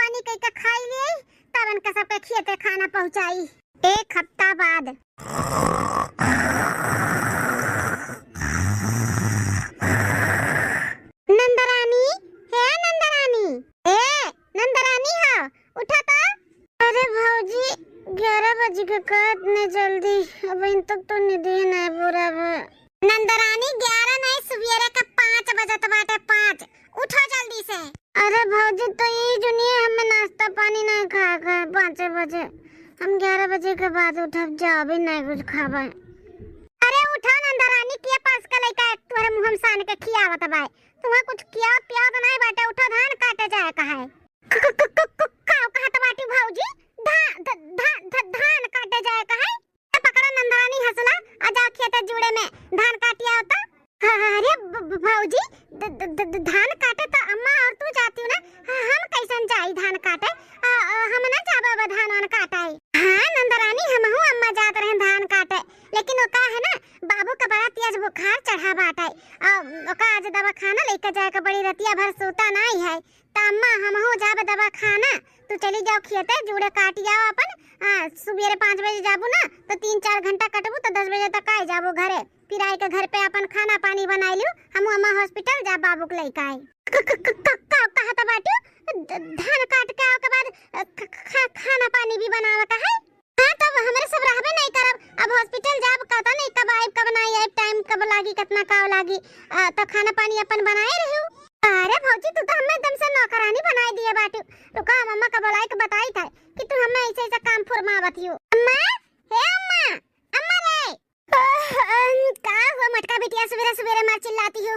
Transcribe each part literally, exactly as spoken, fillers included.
पानी कई के खाई ले, तब इनका सबके खेते खाना पहुँचाई। एक हफ्ता बाद। नंदरानी, हे नंदरानी, ए नंदरानी हो, उठा तो। अरे भौजी, ग्यारह बज के का इतने जल्दी? अब इन तक तो नींद ही नहीं पूरा बा। नंदरानी, ग्यारह नहीं, सुबेरे के पाँच बजत बाटे, पाँच। उठो जल्दी से। अरे भौजी, तो ई जुनिया हमें नाश्ता पानी नहीं खाए के पाँचे बजे। हम ग्यारह बजे के बाद उठब, जा अभी नहीं कुछ खाबे। अरे उठो नंदरानी, के पास का लइका तोहरे मुँह में सान के खियावत बाय? तुहाँ कुछ खियावत पियावत नहीं बाटे, उठो धान काटे जाए का है। क-, क-, क-, क-, क-, का कहत बाटी भौजी? धा-, ध-, ध-, ध-, धान काटे जाए का है? ए, पकड़ो नंदरानी हसुआ, आ जाओ खेते जूड़े में धान काटिया होता। हाँ, हाँ, अरे ब-, ब-, भौजी, ध-, ध-, ध-, ध-, धान काटे तो अम्मा और तू जाती हो ना, हाँ, हम कैसन जाई धान काटे? आ, आ, हम ना जाबे अब धान वान काटे। हाँ नंदरानी, हमहू अम्मा जात रहे धान काटे, लेकिन वो का है ना, बाबू का बड़ा तेज बुखार चढ़ा बाटे। आ, ओका आज दवाखाना लेके जाए के बड़ी, रतिया भर सूता नहीं है। त अम्मा, हमहू जाब दवाखाना, तू चली जाओ खेते, जूड़े काटी आओ अपन। हाँ, सुबेरे पाँच बजे जाबू ना, तो तीन चार घंटा कटबू, तो दस बजे तक आए जाबू घरे। फिर आए के घर पे अपन खाना पानी बनाई लियो, हमहू अम्मा हॉस्पिटल जा बाबू के लेके आए। क-, क-, क-, क-, का कहत बाटू? ध-, धान काट के आओ के बाद, अ, ख-, ख-, खाना पानी भी बनावे का है? हाँ, तब हमरे सब रहबे नहीं करब। अब हॉस्पिटल जाब, पता नहीं कब आइब, कब नहीं आइब, टाइम कब लागी, कितना का लागी, आ, तो खाना पानी अपन बनाए रहियो। अरे भौजी, तू तो हमें एकदम से नौकरानी बनाए दिए बाटू। रुका, हम अम्मा का बुलाए के बताई था कि तू हमें ऐसे ऐसा काम फुरमावत हियो। अम्मा, हे अम्मा, अम्मा रे। का हुआ मोटका बिटिया, सुबेरे सुबेरे मार चिल्लाती हो?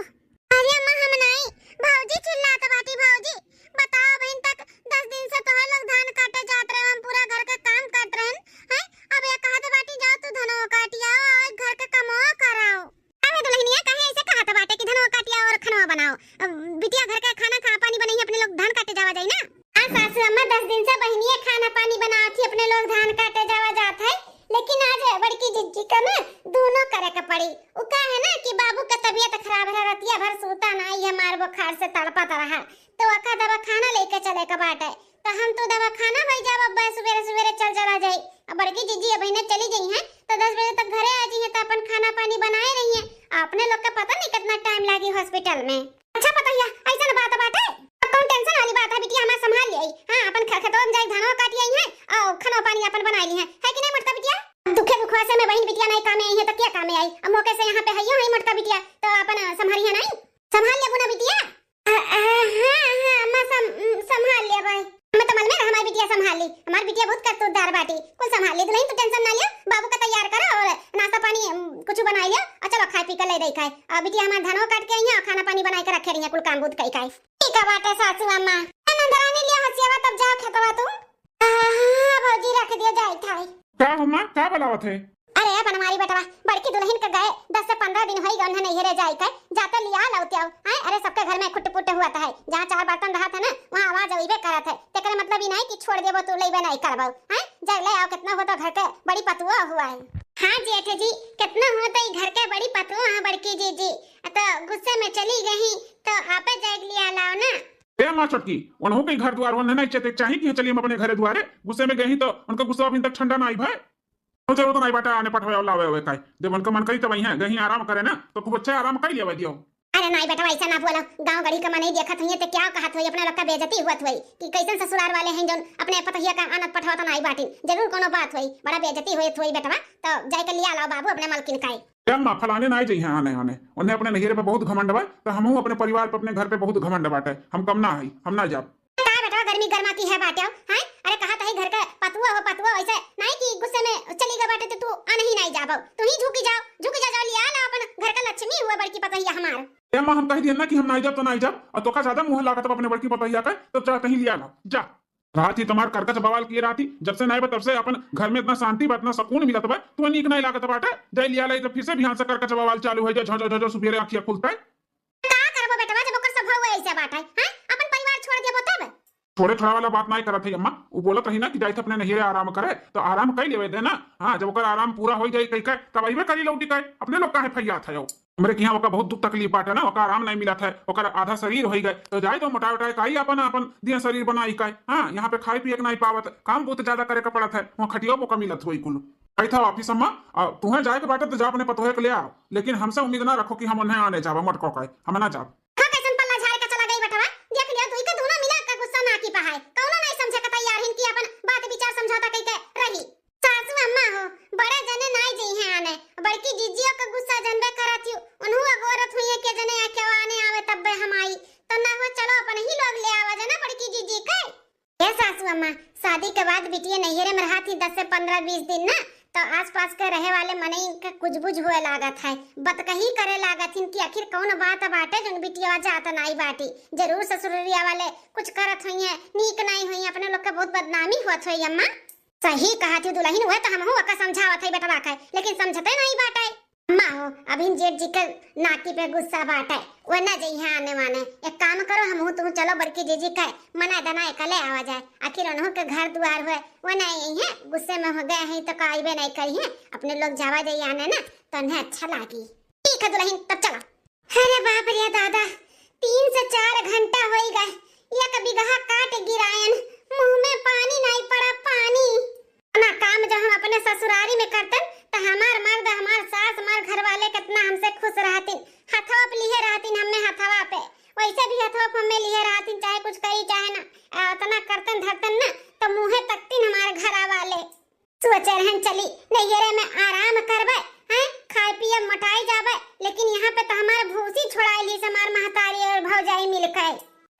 अरे अम्मा, हम नहीं, भौजी चिल्लात बाटी। भौजी, बताओ, अबहिन तक दस दिन से तोहर लोग धान काटे जात रहे, हम पूरा घर के काम करत रहन, हैं? अब ये कहत बाटी, जाओ तू धनवा काटी आओ और घर के कमवा कराओ। अरे दुल्हनिया, काहे ऐसे कहत बाटे कि धनवा काटी आओ और खनवा बनाओ? अब बिटिया घर के खाना खा पानी बनाई, अपने लोग धान काटे जावा जाई ना। हाँ सासू अम्मा, दस दिन से बहिनिया खाना पानी बनावत ही, अपने लोग धान काटे जावा जात है, लेकिन आज बड़की जिज्जी का ना दोनों करे के पड़ी। उ का है ना कि बाबू का तबीयत खराब है, रतिया भर सूता ना, ये मार बुखार से तड़पत रहा, तो ओका दवाखाना लेके चले के बाटे। तो हम तो दवाखाना होई जाब, अब सुबेरे सुबेरे चल चला जाई। अब बड़की जिज्जी अबहिने चली गई हैं, तो दस बजे तक घरे आ जाइए, तो अपन खाना पानी बनाए रही हैं। अपने लोग का पता नहीं कितना टाइम लागी हॉस्पिटल में। अच्छा पतोहिया, ऐसन बात बाटे? अब कौन टेंशन वाली बात है बिटिया, हमार संभाल लियाई। हाँ, अपन ख-, खेतवा में जाई, धानवा काटी आई हैं और खाना पानी अपन बनाई ली हैं, है कि नहीं मोटका बिटिया? अब दुखे दुखवा से में बहिन बिटिया नहीं कामे आई है तो क्या कामे आई? अब मौके से यहाँ पे हइयो है मोटका बिटिया, तो अपन, अ, संभाली है नहीं? संभाल लेबू ना बिटिया? अ, अ, हाँ, हाँ, अम्मा सम-, संभाल लेबै। अम्मा तो मल में रह, हमार बिटिया संभाल ली, हमार बिटिया बहुत करतूतदार बाटी, कुल संभाल ली। दुल्हन तू टेंशन ना लियो, बाबू का तैयार करो और नाश्ता पानी, अम, कुछ बनाई लियो और चलो खाए पी के ले दे खाए। और बिटिया हमार धानवा काट के आई हैं और खाना पानी बनाए के रखे रही हैं, कुल काम बूत कई खाए। ठीक है बाटे सासू अम्मा। ए नंदरानी, लिया हसियावा, तब जाओ खेतवा तू। हाँ, हाँ, भौजी, रख दियो, जाई थाई। का हो माँ, का बलावत है? अरे बनवारी बेटवा, बड़की दुल्हन के गए दस से पन्द्रह दिन होई गए उन्हें नैहरे जाई के, जाते लिया लौते आओ। हैं? अरे सबके घर में खुट पुट हुआ है, जहाँ चार बर्तन रहत है ना, वहाँ आवाज अइबे करत है, तेकरे मतलब ई नहीं कि छोड़ देबो तू लेबे नहीं करबो। हैं? जब ले आओ, कितना हो तो घर के बड़ी पतुआ हुआ है। हाँ जेठ जी, कितना हो तो ई घर के बड़ी पतुआ है बड़की जीजी, तो गुस्से में चली गई, तो आपे जाए के लिया लाओ ना। ए माँ छोटकी, उन्हों के घर द्वार होने नहीं चेते चाही कि चलिए हम अपने घरे द्वारे। गुस्से में गई तो उनका गुस्सा अभी तक ठंडा ना आई भाई। तो जरूरत नहीं बाटा आने पठवे और लावे हुए काई। जब उनका मन करी तब आई हैं, गही आराम करे ना, तो खूब अच्छा आराम कर लिया दियो। अरे नहीं बेटा, ऐसा ना बोलो, गाँव गढ़ी का मनई देखत हुई तो क्या कहत हुई, अपने लोग का बेइज्जती हुआ हुई कि कैसन ससुराल वाले हैं जो अपने पतहिया का आनत पठवा तो नहीं बाटी, जरूर कोनो बात हुई, बड़ा बेइज्जती हुई हुई बेटवा, तो जाए के लिया लाओ बाबू अपने मलकिन का। ए अम्मा, फलाने ना आई जइहें आने आने। उन्हें अपने नैहरे पे बहुत घमंड बा, तो हमहू अपने परिवार पे, अपने घर पे बहुत घमंड बाटे। हम कम ना हई, हम ना जाब। का बेटवा, गर्मी गर्मा की है बाटे, हैं? अरे कहा तही घर के पतुआ हो, पतुआ, ऐसे नहीं कि गुस्से में चली गई बाटे तो तू आने ही नहीं जाबो। तू ही झुकी जाओ, झुकी जा, जाओ लिया ला अपन घर का लक्ष्मी हुआ बड़की पतोहिया हमार। ए अम्मा, हम कह दिए ना कि हम नहीं जाब तो नहीं जाब, और तोका ज्यादा मुँह लागत बा अपने बड़की पतोहिया का, तो जा तही लिया ला, जा। रात ही तुम्हार करकच बवाल किए रात ही, जब से नहीं बा तब से अपन घर में इतना शांति बा, इतना सुकून मिलत बा, तुम्हें नीक नहीं लागत बाटे। जाई लिया लाई तो फिर से बिहान से करकच बवाल चालू हो जाए, झो झो झो झो सुबेरे आँखिया खुलता है। का करबो बेटवा, जब ओकर स्वभाव ऐसे बाटे, हैं? अपन परिवार छोड़ देबो तब? छोड़े छोड़ा वाला बात नहीं करत है अम्मा, वो बोलत रही ना कि जाइत अपने नैहरे आराम करे, तो आराम कर लेवे दे ना। हाँ, जब ओकर आराम पूरा हो जाए कई के, तब अइबे करी लौटी के, अपने लोग काहे फैयात है। हमरे किहाँ ओका बहुत दुख तकलीफ बाटे ना, ओका आराम नाहीं मिलत है, ओकर आधा शरीर होइ गए, तो जाए तो मोटाए उटाए काई आपन, आपन दिया शरीर बनाई काई। हाँ, यहाँ पे खाए पिए के नाहीं पावत, काम बहुत ज्यादा करे के पड़त है, वहाँ खटियो ओका मिलत होई कुल। आई था office अम्मा, आ, तुहें जाए के बाटे तो जा अपने पतोहे के ले आओ, लेकिन हमसे उम्मीद ना रखो कि हम उन्हें आने जाबा, मटको काई, हम ना जाब। हाँ, कैसन पल्ला झाड़ के चला गई बेटवा, देख लियो, दुई के दूनो मिला के गुस्सा नाकी पे है, कौनो नाहीं समझे के तैयार हिन कि अपन बात विचार समझौता कई के रही। सासू अम्मा हो, बड़े जने नाई जइहें आने, बड़की जीजियो के गुस्सा जनबे करत हियो, उन्हू अगोरत हुइहें के जने आके आने आवे तब्बे हम आई, तो ना हो चलो अपन ही लोग ले आवा जना बड़की जीजी के। ए सासू अम्मा, शादी के बाद बिटिया नैहरे में रहत ही दस से पन्द्रह बीस दिन ना, तो आसपास के रहे वाले मनई के कुजबुज हुए लागत है, बतकही करे लागत हिन कि आखिर कौन बात बाटे जौन बिटिया जात नाई बाटी, जरूर ससुररिया वाले कुछ करत हुइहें, नीक नाई हुइहें, अपने लोग के बहुत बदनामी होत होई अम्मा। सही कहत ही दुलहिन, उहे तो हमहू ओका समझावत हई बेटवा के, लेकिन समझते नाई बाटे। अम्मा हो, अभिन जेठ जी के नाकी पे गुस्सा बाटे, वो ना जइहें आने वाने। एक काम करो, हमहू तुहू चलो बड़की जीजी के मना दना एकले आवा जाए, आखिर उन्हों के घर दुआर हुए, वो ना यही है गुस्से में हो गए हैं तो का अइबे नहीं करी है, अपने लोग जावा जाई आने ना तो उन्हें अच्छा लागी। ठीक है दुलहिन, तब चलो। अरे बाप रे दादा, तीन से चार घंटा होई गए, एक बिगहा काट गिरायन, मुंह में पानी नाई पड़ा, पानी। ना काम जब हम अपने ससुरारी में करतन, त हमार मर्द, हमार सास, हमार घर वाले कितना हमसे खुश रहतिन, हथवा पे लिहे रहतिन हमें हथवा पे, वैसे भी हथवा पे हमें लिहे रहतिन, चाहे कुछ करी चाहे ना, आ, इतना करतन धरतन ना, तो मुँहे तकतिन हमार घरा वाले। सोचे रहन चली नैहरे में आराम करबे, हैं, खाए पिए मोटाई जाबे, लेकिन यहाँ पे तो हमार भूसी छोड़ाई ली से हमार महतारी और भौजाई मिलके।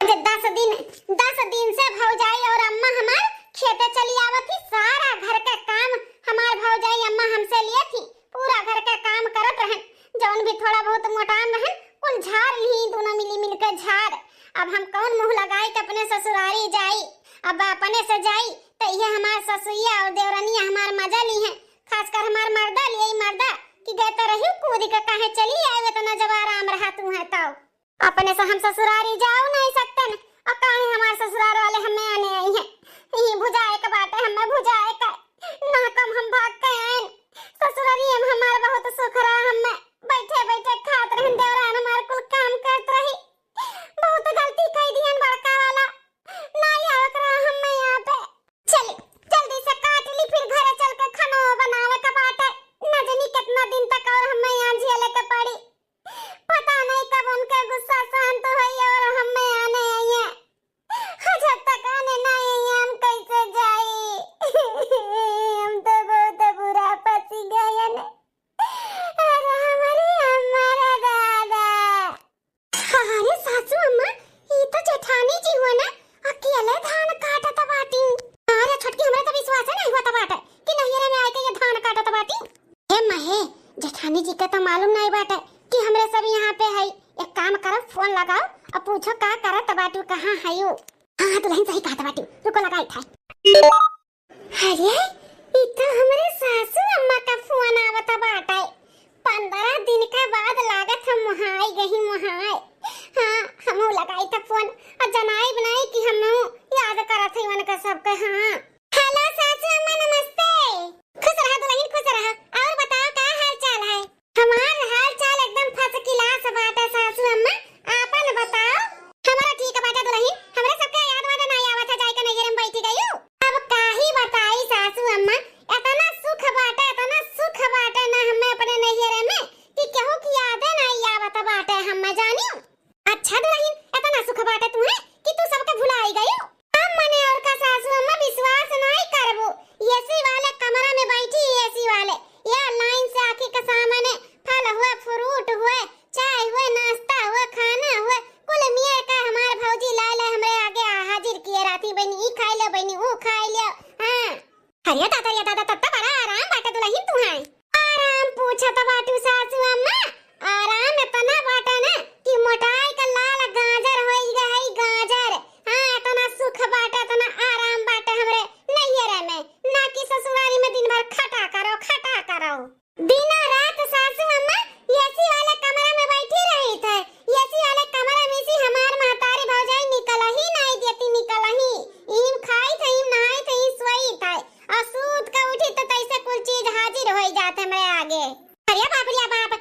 जे दस दिन, दस दिन से भौजाई और अम्मा हमार खेते चली आवत ही, सारा घर के काम हमार भौजाई अम्मा हमसे लिए थी, पूरा घर के काम करत रहन, जौन भी थोड़ा बहुत मोटान रहन, कुल झार ली, दोनों मिली मिलके झार। अब हम कौन मुँह लगाई के अपने ससुरारी जाई, अब अपने से जाई, तो ये हमार ससुइया और देवरनिया हमार मजा ली हैं, खासकर हमार मर्दा लिए, मर्दा कि गए तो रही कूद के, काहे चली आए, इतना जब आराम रहा तू है तो। अपने से हम ससुरारी जाओ नहीं सकतन, और काहे हमार ससुरार वाले हमें आने आई हैं। ई भुजाए के बाटे, हमें भुजाए के। ना कम हम भाग के आएन। ससुरारी में हमार बहुत सुख रहा, हमें बैठे बैठे खात रहन, देवरान हमार कुल काम करत रही। बहुत गलती कई दिहन बड़का वाला, ना आवत रहा हमें यहाँ पे। चली, जल्दी से काट ली, फिर घरे चल के खाना बनावे के बाटे। न जानी कितना दिन तक और हमें यहाँ झेले के पड़ी। पता नहीं कब उनके गुस्सा शांत होई और हमें आने आई है। जब तक आने ना आई है, हम कैसे जाई? हम तो बहुत बुरा फंसी गए हैं। अरे हमारी, हमारा दादा। अरे सासू अम्मा, ई तो जेठानी जी हुआ ना, अकेले धान काटत बाटी। अरे छोटकी, हमरा तो विश्वास ही नहीं होत बाटे कि नैहरे में आके ये धान काटत बाटी। हे महे, जेठानी जी के तो मालूम नहीं बाटे कि हमरे सब यहाँ पे है। एक काम करो, फोन लगाओ और पूछो का करत बाटू, कहाँ है यू? हाँ, हाँ, दुलहिन सही कहत बाटू, रुको लगाई था। अरे, ई तो हमरे सासू अम्मा का फोन आवत बाटे। पन्द्रह दिन के बाद लागत हम वहाँ आई गई, वहाँ आए। हाँ, हमहू लगाई था फोन और जनाई बनाई कि हमहू याद करत हई उनका सबके। हाँ, हेलो सासू अम्मा, नमस्ते। खुश रहा दुलहिन, खुश रहा। और बताओ, का हाल चाल है? हमार हाल चाल एकदम first class बाटे सासू अम्मा, आपन बताओ। हमरा ठीक बाटे दुलहिन, हमरे सबके याद वाद नाई आवत है, जाए के नैहरे में बैठी गयू। अब काही बताई सासू अम्मा, इतना सुख बाटे, इतना सुख बाटे ना हमें अपने नैहरे में कि केहू की यादे नाई आवत बाटे हमें, जानियो। अच्छा दुलहिन, इतना सुख बाटे तुहे कि तू सबके भुलाई गयू। हम मने और का सासू अम्मा, विश्वास नाई करबू। एसी वाले कमरा में बैठी, एसी वाले, या लाइन से आँखी के सामने फल हुए, फ्रूट हुए, चाय हुए, नाश्ता हुए, खाना हुए, कुल मियर का हमार भौजी लाए ले हमरे आगे हाजिर किए रहती, बहिनी ई खाई लो, बहिनी ऊ खाई लो। हाँ। अरे दादा, ये दादा, तब तो बड़ा आराम बाटे दुलहिन तुहे। आराम पूछत बाटू सासू अम्मा, आराम इतना बाटे ना कि मोटाई का लाल गाजर होई गए है, गाजर। हाँ, इतना सुख बाटे, इतना आराम बाटे हमरे नैहरे में, ना कि ससुरारी में दिन भर खटा करो, खटा करो। दिना रात सासू अम्मा एसी वाले कमरा में बैठी रही थे, एसी वाले कमरा में से हमार महतारी भौजाई निकल ही नहीं देती, निकल ही। ईम खाई थे, ईम नहाई थे, ईम सोई थे, और सूत के उठी तो तैसे कुल चीज हाजिर होई जात हमरे आगे। अरे बाप रे बाप,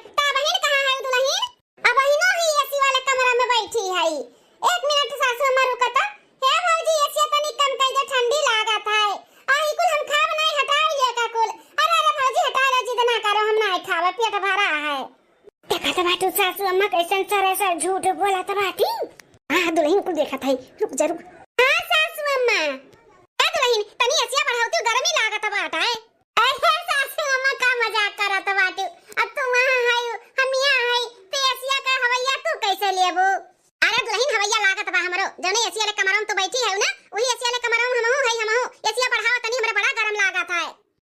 बाटू सासू अम्मा, कैसन सरासर झूठ बोलत बाटी। हाँ, दुलहिन कुल देखत है, रुक जा, रुक। हाँ सासू अम्मा। ए दुलहिन, तनी एसिया बढ़ावती, गर्मी लागत बाटे। अरे सासू अम्मा, का मजाक करत बाटू? अब तू वहाँ है, हम यहाँ है, तो एसिया का हवैया तू कैसे लेबू? अरे दुलहिन, हवैया लागत बा हमरो, जौने एसिया वाले कमरा में तू बैठी है ना, वही एसिया वाले कमरा में हमहू है, हमहू। एसिया बढ़ावा तनी, हमरा बड़ा गरम लागत है।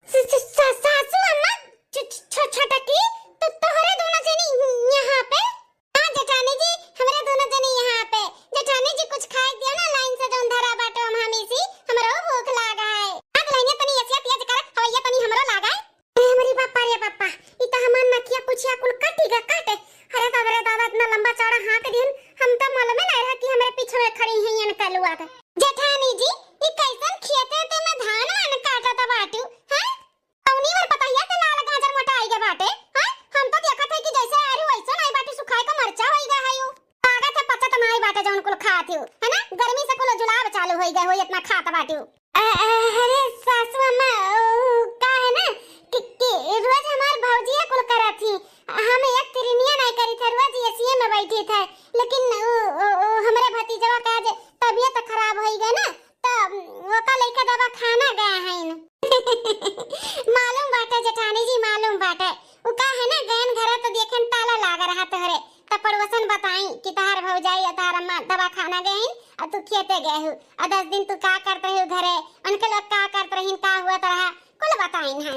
स-, स-, स-, सासू अम्मा, छ-, छ-, छ-, छोटकी, तो तोहरे दोनों जनी यहाँ पे? हाँ जेठानी जी, हमरे दोनों जनी यहाँ पे। जेठानी जी, कुछ खाए दियो ना, लाइन से जौन धरा बाटो हम हमीसी, हमरो भूख लागा है। हाँ दुलहिनिया, तनी एसिया तेज कर, हवैया तनी हमरो लागा है। ए हमरी बापा रे बापा, ई त हमार नकिया पुछिया कुल कटी गा काटे। अरे दादा रे दादा, इतना लंबा चौड़ा हाँक दिहन, हम त मालूमे ना रहा कि हमरे पीछे में खड़ी हैं ये कलुआ के। जेठानी जी, ई कैसन खेते ते में धान वान काटत बाटू, हैं? कौनी वर पतहिया से लाल गाजर मोटाई के बाटे, हैं? हम तो देखत है कि जैसे आलू वैसन आई बाटी, सुखाए का मरचा होई गया है यू। लागत है पचत नाई बाटे जौन कुल खात हो, है ना? गर्मी से कुल जुलाब चालू होई गए हो, इतना खात बाटू। अ-, अ-, अरे सासू अम्मा, उ, का है ना कि, कि रोज हमार भौजिया कुल करत ही, हम एक तिरनिया नहीं करी थे, रोज एसीए में बैठी थे, लेकिन उ, उ, उ, हमरे भतीजवा का आज तबीयत खराब होई गए ना, तो ओका लइका दवा खाना गया है। मालूम बाटे जेठानी जी, मालूम बाटे। उ का है ना, गयन घरे तो देखेन ताला लाग रहा तोहरे, त पड़ोसन बताई कि तहार भौजाई या तहार अम्मा दवाखाना गए हैं, और तू खेते गए हो, और दस दिन तू का करत रहे हो घरे, उनके लोग का करत रहीन, का हुआ तो रहा, कुल बताइन है।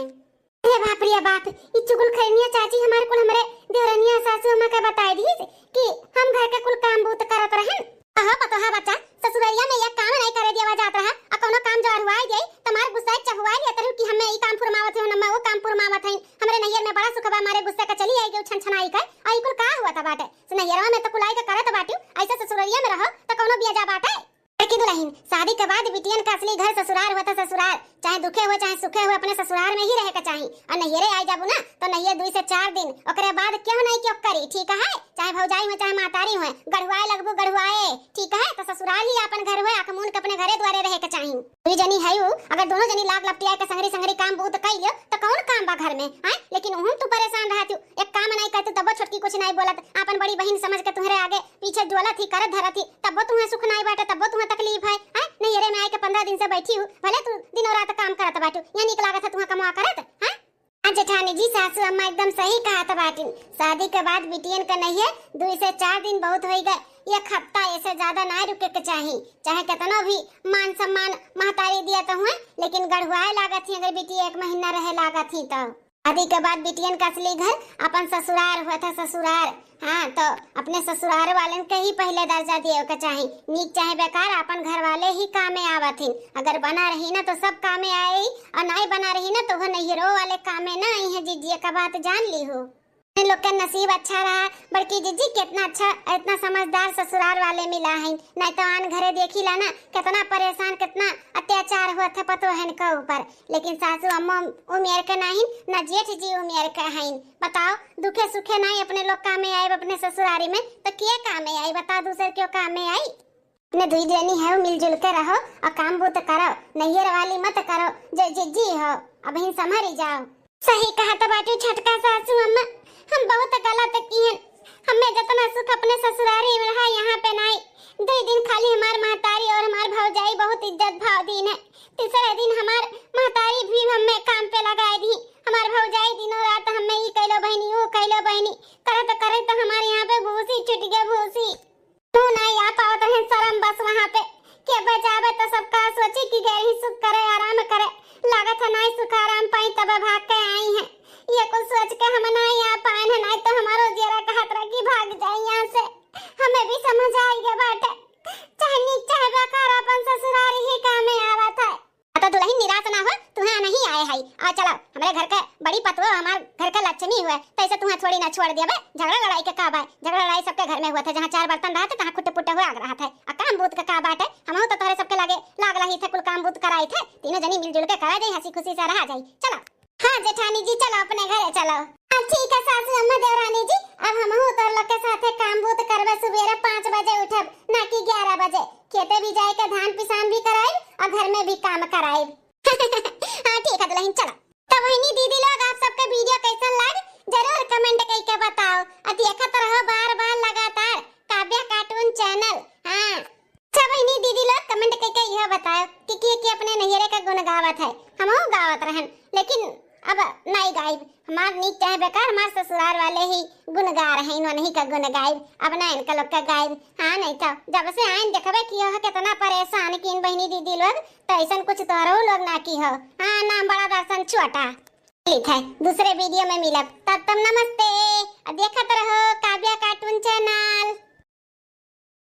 अरे बाप रे बाप, ई चुगलखोरनिया चाची हमारे कुल हमरे देवरनिया सासू अम्मा के बताई दी कि हम घर के कुल काम बूत करत रहन। अहो पतोहा बच्चा, ससुररिया में एक काम नहीं करे देवा जात रहा, आ कौनो काम जो अरुआई गई, त मार गुस्सा चहुआई लेत रहू कि हमें ई काम फुरमावत हो, हमें वो काम फुरमावत है। हमरे नैयर में बड़ा सुख बा, मारे गुस्सा का चली आई गई छन छनाई कर, आ ई कुल का हुआ था बाटे? से नैयरवा में तो कुलाई के करत बाटियो, ऐसे ससुररिया में रहो त कौनो बिया जा बाटे। देखी दुलहिन, शादी के बाद बिटियन का असली घर ससुरार होता ससुरार, चाहे दुखे हो चाहे सुखे हो, अपने ससुरार में ही रहे के चाही। और नैहरे आई जाबू ना तो नैहर दुई से चार दिन, ओकरे बाद केहू नहीं केहू करी, ठीक है? चाहे भौजाई हो चाहे महतारी हो, गढ़ुआए लगबू गढ़ुआए, ठीक है? तो ससुराल ही आपन घर हो, आँख मून के अपने घरे द्वारे रहे के चाही। दुई जनी है उ, अगर दोनों जनी लाग लपटिया के संगरी संगरी काम बूत कई लियो तो कौन काम बा घर में, हैं? लेकिन उहुम तू परेशान रहत हो, एक काम नहीं करतू तबो छोटकी कुछ नहीं बोलत, आपन बड़ी बहिन समझ के तुम्हरे आगे पीछे डोलत ही, करत धरत ही, तब्बो तुहें सुख नाई बाटे, तब्बो तुहें तकलीफ है, हैं? नैहरे में आए के पन्द्रह दिन से बैठी हूँ, भले तू दिनों रात काम करत बाटू, यहाँ नीक लागत है तुहें कमवा करत, हैं? हाँ जेठानी जी, सासू अम्मा एकदम सही कहत बाटिन। शादी के बाद बिटियन के नैहर दुई से चार दिन बहुत होई गए, एक हफ्ता ऐसे ज्यादा ना रुके के चाही, चाहे कितनो भी मान सम्मान महतारी दिया तो हुए, लेकिन गढ़ुआए लागत ही अगर बिटिया एक महीना रहे लागत ही तो। शादी के बाद बिटियन का असली घर अपन ससुरार होत है, ससुरार। हाँ, तो अपने ससुरार वालन के ही पहले दर्जा दिए के चाही। नीक चाहे बेकार, अपन घर वाले ही कामे आवत हिन। अगर बना रही ना तो सब कामे आई, और नाई बना रही ना तो वो नैहरो वाले कामे ना आई है। जिज्जी, एक बात जान ली हो। अपने लोग के नसीब अच्छा रहा, बड़की जिज्जी, कितना अच्छा, इतना समझदार ससुरार वाले मिला है, नहीं तो आन घरे देखी ला ना, कितना परेशान, कितना अत्याचार होत है पतोहन के ऊपर। लेकिन सासू अम्मो उमेर के नाहिन, ना जेठ जी उमेर के हईन। बताओ, दुखे सुखे नाई अपने लोग कामे आए, अपने ससुरारी में, तो के कामे आई? बताओ, दूसर क्यों कामे आई? अपने दुई जनी है, मिलजुल के रहो और काम बूत करो, नैहर वाली मत करो, जो जिज्जी हो, अबहिन संभरी जाओ। सही कहत बाटू छोटका सासू अम्मा, हम बहुत गलत किहन। हमें जितना सुख अपने ससुरारी में रहा, यहाँ पे नाई। दुई दिन खाली हमार महतारी और हमार भौजाई बहुत इज्जत भाव दीन है। तीसरे दिन हमार महतारी भी हमें काम पे लगाए दी। हमार भौजाई दिनों रात हमें ई कैलो बहिनी, ऊ कैलो बहिनी, करत करत तो हमारे यहाँ पे भूसी छूट गया, भूसी। तू नाई आ पावत रहे शर्म बस वहाँ पे। के बजावे तो सबका सोची कि गए ही सुख करे, आराम करे। लागत है नाई सुख आराम पाई तब भाग के आई है। ये कुछ सोच के हम नाई आ पाए हैं, नाई तो हमारो जियरा कहत रहा कि भाग जाए यहाँ से। हमें भी समझ आई गया बाटे। चाहे नीक चाहे बेकार अपन ससुरारी ही कामे आवत है। आ तो दुलहिन निराश ना हो, तुहें नहीं आए है। आ चलो, हमरे घर के बड़ी पतोह, हमार घर के लक्ष्मी हुए, तो ऐसे तुहें थोड़ी ना छोड़ दिया बे। झगड़ा लड़ाई के का बाय? झगड़ा लड़ाई सबके घर में हुआ था, जहाँ चार बर्तन रहा थे, तहाँ खुट्टे पुट्टे हुआ रहा था। आ काम बूत के का बाटे? हमहू तो तोहरे सबके लागे लाग रही थे, कुल काम बूत कराई थे। तीनों जनी मिलजुल के करा जाई, हंसी खुशी से रहा जाई। चलो। हाँ जेठानी जी, चलो अपने घरे चलो। हाँ ठीक है सासू अम्मा देवरानी जी, अब हमहू तोर लोग के साथे काम बूत करबे। सुबेरे पाँच बजे उठब, ना कि ग्यारह बजे। खेते भी जाए के धान पिसान भी कराइब और घर में भी काम कराइब। हाँ ठीक है दुलहिन, चलो। तो बहिनी दीदी लोग, आप सबके video कैसन लाग? जरूर comment कइके बताओ। अ देखत रहो बार बार लगातार काव्या cartoon channel। हाँ, अच्छा बहिनी दीदी लोग comment कइके यह बताओ कि के के अपने नैहरे का गुण गावत है। हमहू गावत रहन, लेकिन अब नाई गाइब। हमार नीक चाहे बेकार, हमार ससुराल वाले ही गुण गा रहे हैं, उन्हीं का गुण गाइब। अब ना इनका लोग का गाइब। हाँ, नहीं तो जब से आइन देखबे कि हो कितना परेशान कीन बहिनी दीदी लोग, तो ऐसन कुछ तोहरो लोग ना की हो। हाँ, नाम बड़ा दर्शन छोटा। ठीक है, दूसरे video में मिलब, तब तक नमस्ते। और देखत रहो काव्या cartoon channel।